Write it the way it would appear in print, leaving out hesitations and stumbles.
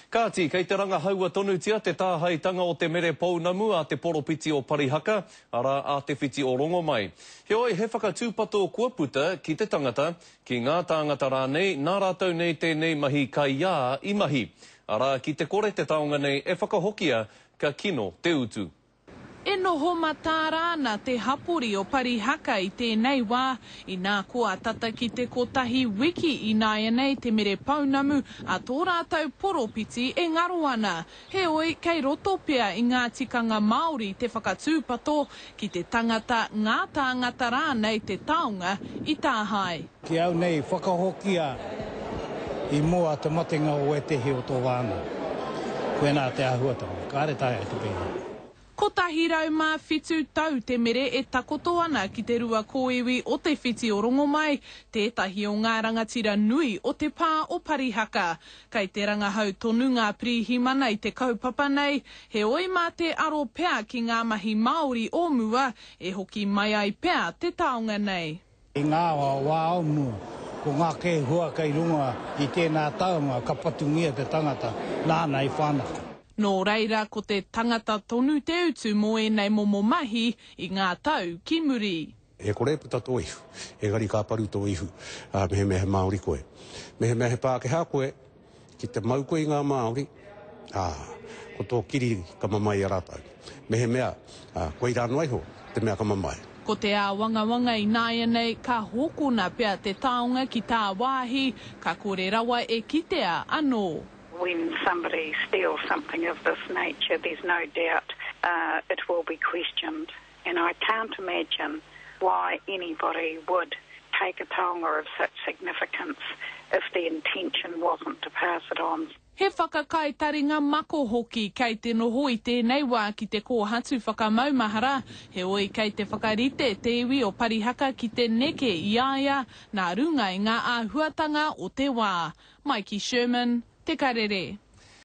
Kāti, kei te rangahaua tonutia te tāhaetanga o te mere pounamu a te poropiti o Parihaka, arā, a Te Whiti o Rongomai. Heoi, he whakatūpato kua puta ki te tangata, ki ngā tāngata rānei nā rātou nei tēnei mahi kaiā i mahi. Arā, ki te kore te taonga nei e whakahokia, ka kino te utu. E noho mataara ana te hapori o Parihaka i tēnei wā, inā koa tata ki te kotahi wiki ināianei te mere pounamu a tō rātou poropiti e ngaro ana. Heoi, kei roto pea i ngā tikanga Māori te whakatūpato ki te tangata, ngā tāngata rānei te taonga i tāhae. Ki au nei, whakahokia i mua te matenga o wētehi o tō whānau. Koinā te āhuatanga, kāre taea te pēnei. 107 tau te mere e takoto ana ki te rua kōiwi o Te Whiti o Rongomai, tētahi o ngā rangatira nui o te pā o Parihaka. Kei te rangahau tonu ngā pirihimana i te kaupapa nei, heoi mā te aro pea ki ngā mahi Māori o mua e hoki mai ai pea te taonga nei. I ngā wā o mua, ko ngā kēhua kei runga i tēnā taonga ka patungia te tangata nāna i whanake. Nō reira, ko te tangata tonu te utu mō ēnei momo mahi i ngā tau ki muri. E kore e puta tō ihu, engari ka paru tō ihu, mehemea he Māori koe. Mehemea he Pākehā koe, Ki te mau koe i ngā Māori, ā, ko tō kiri ka mamae i a rātou. Mehemea, ā, koirā noa iho te mea ka mamae. Ko te āwangawanga ināianei, ka hokona pea te taonga ki tāwāhi, ka kore rawa e kitea anō. When somebody steals something of this nature, there's no doubt it will be questioned and I can't imagine why anybody would take a taonga of such significance if the intention wasn't to pass it on. He whakakai taringa mako hoki kei te noho i tēnei wā ki te kōhatu whakamaumahara, heoi kei te whakarite te iwi o Parihaka ki te neke i a ia nā runga i ngā āhuatanga o te wā. Maiki Sherman, Te Karere.